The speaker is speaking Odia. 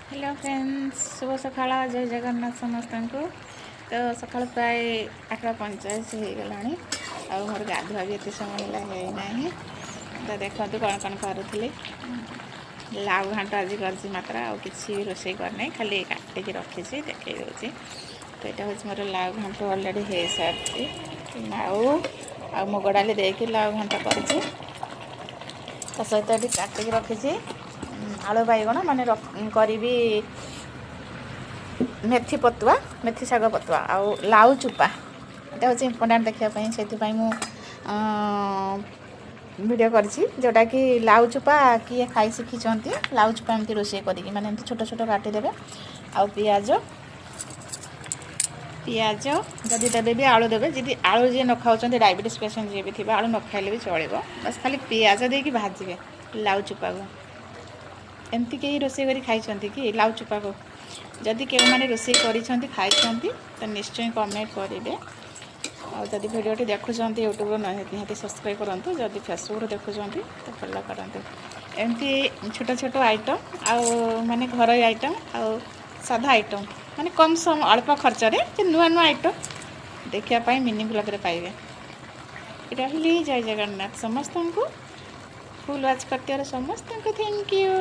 ହ୍ୟାଲୋ ଫ୍ରେଣ୍ଡସ୍, ଶୁଭ ସକାଳ, ଜୟ ଜଗନ୍ନାଥ ସମସ୍ତଙ୍କୁ। ତ ସକାଳ ପ୍ରାୟ 8:45 ହେଇଗଲାଣି ଆଉ ମୋର ଗାଧୁଆ ବି ଏତେ ସମୟ ହେଲା ହେଇନାହିଁ। ତ ଦେଖନ୍ତୁ କ'ଣ କ'ଣ କରୁଥିଲି। ଲାଉ ଘାଣ୍ଟ ଆଜି କରିଛି ମାତ୍ର, ଆଉ କିଛି ବି ରୋଷେଇ କରିନାହିଁ, ଖାଲି କାଟିକି ରଖିଛି, ଦେଖେଇ ଦେଉଛି। ତ ଏଇଟା ହେଉଛି ମୋର ଲାଉ ଘାଣ୍ଟ, ଅଲରେଡ଼ି ହେଇସାରିଛି। ଲାଉ ଆଉ ମୁଗ ଡାଲି ଦେଇକି ଲାଉ ଘାଣ୍ଟ କରିଛି। ତା ସହିତ ଏଠି କାଟିକି ରଖିଛି ଆଳୁ ବାଇଗଣ, ମାନେ କରିବି ମେଥି ପତୁଆ, ମେଥି ଶାଗ ପତୁଆ ଆଉ ଲାଉ ଚୁପା। ଏଇଟା ହେଉଛି ଇମ୍ପୋର୍ଟାଣ୍ଟ ଦେଖିବା ପାଇଁ, ସେଥିପାଇଁ ମୁଁ ଭିଡ଼ିଓ କରିଛି। ଯେଉଁଟାକି ଲାଉ ଚୁପା କିଏ ଖାଇ ଶିଖିଛନ୍ତି? ଲାଉ ଚୁପା ଏମିତି ରୋଷେଇ କରିକି, ମାନେ ଏମିତି ଛୋଟ ଛୋଟ କାଟିଦେବେ ଆଉ ପିଆଜ ଯଦି ଦେବେ ବି, ଆଳୁ ଦେବେ ଯଦି, ଆଳୁ ଯିଏ ନ ଖାଉଛନ୍ତି, ଡାଇବେଟିସ୍ ପେସେଣ୍ଟ ଯିଏ ବି ଥିବେ, ଆଳୁ ନ ଖାଇଲେ ବି ଚଳିବ। ବାସ୍ ଖାଲି ପିଆଜ ଦେଇକି ଭାଜିବେ ଲାଉ ଚୁପାକୁ। ଏମିତି କେହି ରୋଷେଇ କରି ଖାଇଛନ୍ତି କି ଲାଉ ଚୁପାକୁ? ଯଦି କେଉଁମାନେ ରୋଷେଇ କରିଛନ୍ତି, ଖାଇଛନ୍ତି, ତ ନିଶ୍ଚୟ କମେଣ୍ଟ କରିବେ। ଆଉ ଯଦି ଭିଡ଼ିଓଟି ଦେଖୁଛନ୍ତି ୟୁଟ୍ୟୁବରୁ, ନିହାତି ସବସ୍କ୍ରାଇବ୍ କରନ୍ତୁ। ଯଦି ଫେସବୁକ୍ରୁ ଦେଖୁଛନ୍ତି ତ ଫଲୋ କରନ୍ତୁ। ଏମିତି ଛୋଟ ଛୋଟ ଆଇଟମ୍ ଆଉ ମାନେ ଘରୋଇ ଆଇଟମ୍ ଆଉ ସାଧା ଆଇଟମ୍, ମାନେ କମ୍ ସମ ଅଳ୍ପ ଖର୍ଚ୍ଚରେ ଯେ ନୂଆ ନୂଆ ଆଇଟମ୍ ଦେଖିବା ପାଇଁ ମିନି ବ୍ଲଗ୍ରେ ପାଇବେ। ରହିଲି, ଜୟ ଜଗନ୍ନାଥ ସମସ୍ତଙ୍କୁ। ଫୁଲ୍ ୱାଚ୍ କରିଥିବାରୁ ସମସ୍ତଙ୍କୁ thank you.